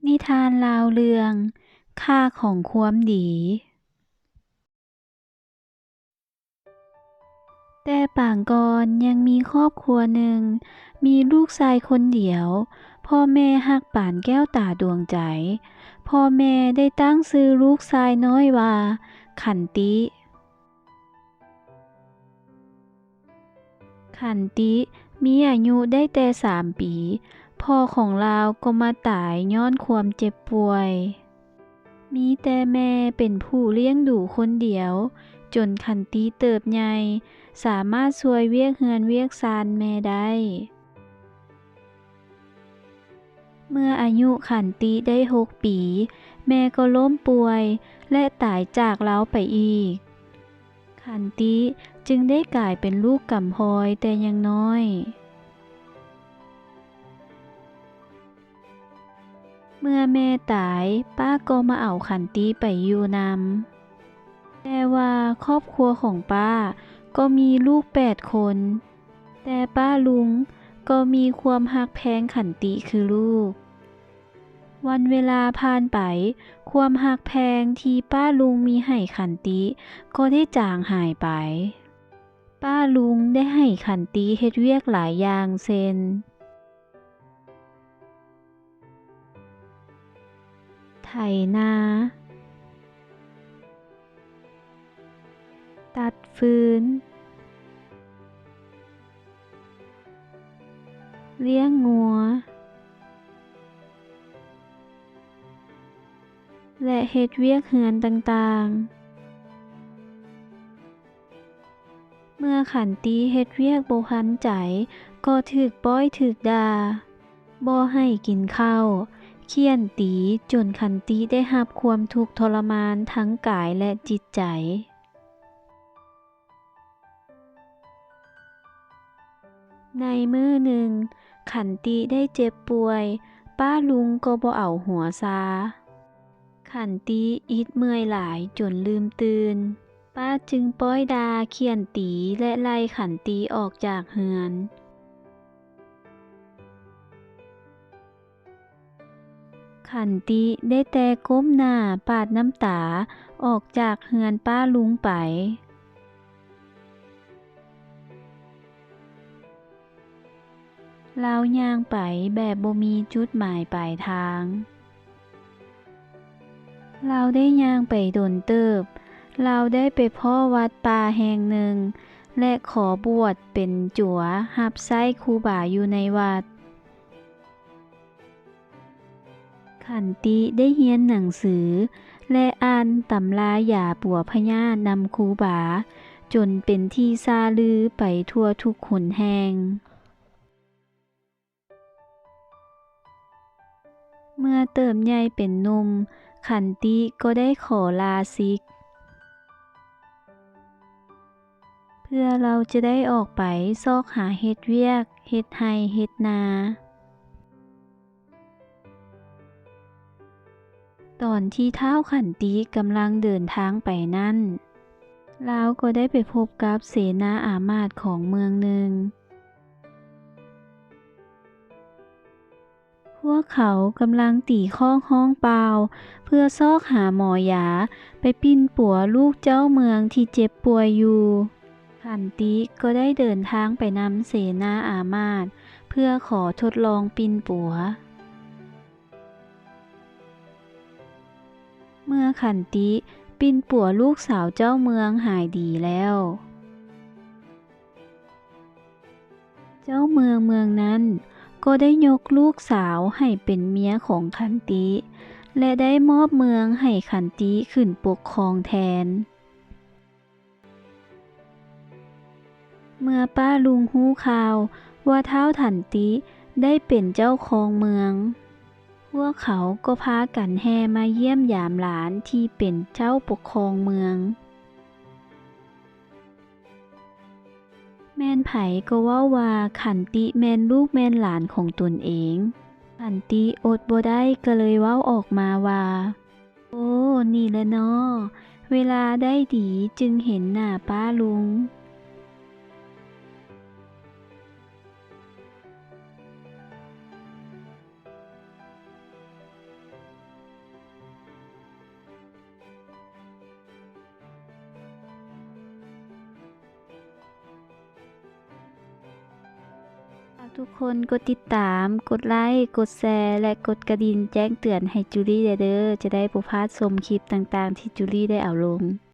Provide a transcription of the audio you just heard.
ນິທານລາວເລື່ອງ ຄ່າຂອງຄວາມດີ. ແຕ່ປາງກ່ອນຍັງມີຄອບຄົວໜຶ່ງ ມີລູກຊາຍຄົນດຽວ, ພໍ່ແມ່ຮັກປານແກ້ວຕາດວງໃຈ. ພໍ່ແມ່ໄດ້ຕັ້ງຊື່ລູກຊາຍນ້ອຍວ່າ ຂັນຕິ. ຂັນຕິມີອາຍຸໄດ້ແຕ່ສາມປີ, ພໍ່ຂອງລາວກໍມາຕາຍຍ້ອນຄວາມເຈັບປ່ວຍ. ມີແຕ່ແມ່ເປັນຜູ້ລ້ຽງດູຄົນດຽວ, ຈົນຂັນຕິເຕີບໃຫຍ່, ສາມາດຊ່ວຍວຽກເຮືອນວຽກຊານແມ່ໄດ້. ເມື່ອອາຍຸຂັນຕິໄດ້ຫົກປີ, ແມ່ກໍລົ້ມປ່ວຍ ແລະ ຕາຍຈາກລາວໄປອີກ. ຂັນຕິຈຶ່ງໄດ້ກາຍເປັນລູກກຳພ້ອຍແຕ່ຍັງນ້ອຍ. ເມື່ອແມ່ຕາຍ, ປ້າກໍມາເອົາຂັນຕິໄປຢູ່ນຳ. ແຕ່ວ່າຄອບຄົວຂອງປ້າກໍມີລູກແປດຄົນ, ແຕ່ປ້າລຸງກໍມີຄວາມຮັກແພງຂັນຕິຄືລູກ. ວັນເວລາຜ່ານໄປ, ຄວາມຮັກແພງທີ່ປ້າລຸງມີໃຫ້ຂັນຕິກໍໄດ້ຈາງຫາຍໄປ. ປ້າລຸງໄດ້ໃຫ້ຂັນຕິເຮັດວຽກຫຼາຍຢ່າງ ເຊັ່ນ ໄຖນາ, ຕັດຟືນ, ລ້ຽງງົວ ແລະ ເຮັດວຽກເຮືອນຕ່າງໆ. ເມື່ອຂັນຕິເຮັດວຽກບໍ່ທັນໃຈ, ກໍຖືກປ້ອຍຖືກດ່າ, ບໍ່ໃຫ້ກິນເຂົ້າ, ຂ້ຽນຕີ, ຈົນຂັນຕິໄດ້ຮັບຄວາມທຸກທໍລະມານທັງກາຍ ແລະ ຈິດໃຈ. ໃນມື້ໜຶ່ງ, ຂັນຕິໄດ້ເຈັບປ່ວຍ, ປ້າລຸງກໍບໍ່ເອົາຫົວຊາ. ຂັນຕິອິດເມື່ອຍຫຼາຍຈົນລືມຕື່ນ. ປ້າຈຶ່ງປ້ອຍດ່າ, ຂ້ຽນຕີ ແລະ ໄລ່ຂັນຕິອອກຈາກເຮືອນ. ຂັນຕິໄດ້ແຕ່ກົ້ມໜ້າປາດນ້ຳຕາອອກຈາກເຮືອນປ້າລຸງໄປ. ລາວຍ່າງໄປແບບບໍ່ມີຈຸດໝາຍປາຍທາງ. ລາວໄດ້ຍ່າງໄປດົນເຕີບ, ລາວໄດ້ໄປພໍ້ວັດປ່າແຫ່ງໜຶ່ງ ແລະ ຂໍບວດເປັນຈົວຮັບໃຊ້ຄູບາຢູ່ໃນວັດ. ຂັນຕິໄດ້ຮຽນໜັງສື ແລະ ອ່ານຕຳລາຢາປົວພະຍາດນຳຄູບາ, ຈົນເປັນທີ່ຊາລືໄປທົ່ວທຸກຫົນແຫ່ງ. ເມື່ອເຕີບໃຫຍ່ເປັນໜຸ່ມ, ຂັນຕິກໍໄດ້ຂໍລາສິກ ເພື່ອລາວຈະໄດ້ອອກໄປຊອກຫາເຮັດວຽກ, ເຮັດໄຮ່, ເຮັດນາ. ຕອນທີ່ທ້າວຂັນຕິກຳລັງເດີນທາງໄປນັ້ນ, ລາວກໍໄດ້ໄປພົບກັບເສນາອາມາດຂອງເມືອງໜຶ່ງ. ພວກເຂົາກຳລັງຕີຄ້ອງຮ້ອງປ່າວ ເພື່ອຊອກຫາໝໍຢາໄປປິ່ນປົວລູກເຈົ້າເມືອງທີ່ເຈັບປ່ວຍຢູ່. ຂັນຕິກໍໄດ້ເດີນທາງໄປນຳເສນາອາມາດ ເພື່ອຂໍທົດລອງປິ່ນປົວ. ເມື່ອຂັນຕິປິ່ນປົວລູກສາວເຈົ້າເມືອງຫາຍດີແລ້ວ, ເຈົ້າເມືອງເມືອງນັ້ນກໍໄດ້ຍົກລູກສາວໃຫ້ເປັນເມຍຂອງຂັນຕິ ແລະ ໄດ້ມອບເມືອງໃຫ້ຂັນຕິຂຶ້ນປົກຄອງແທນ. ເມື່ອປ້າລຸງຮູ້ຂ່າວວ່າທ້າວຂັນຕິໄດ້ເປັນເຈົ້າຄອງເມືອງ, ພວກເຂົາກໍພາກັນແຫ່ມາຢ້ຽມຢາມຫຼານທີ່ເປັນເຈົ້າປົກຄອງເມືອງ. ແມ່ນໃຜກໍເວົ້າວ່າຂັນຕິແມ່ນລູກແມ່ນຫຼານຂອງຕົນເອງ. ຂັນຕິອົດບໍ່ໄດ້ກໍເລີຍເວົ້າອອກມາວ່າ, ໂອ້ ນີ້ແຫຼະນໍ, ເວລາໄດ້ດີຈຶ່ງເຫັນໜ້າປ້າລຸງ. ທຸກຄົນກົດຕິດຕາມ, ກົດໄລ, ກົດແຊ ແລະ ກົດກະດິ່ງແຈ້ງເຕືອນໃຫ້ຈູລີແດ່ເດີ, ຈະໄດ້ບໍ່ພາດຊົມຄລິບຕ່າງໆທີ່ຈູລີໄດ້ເອົາລົງ.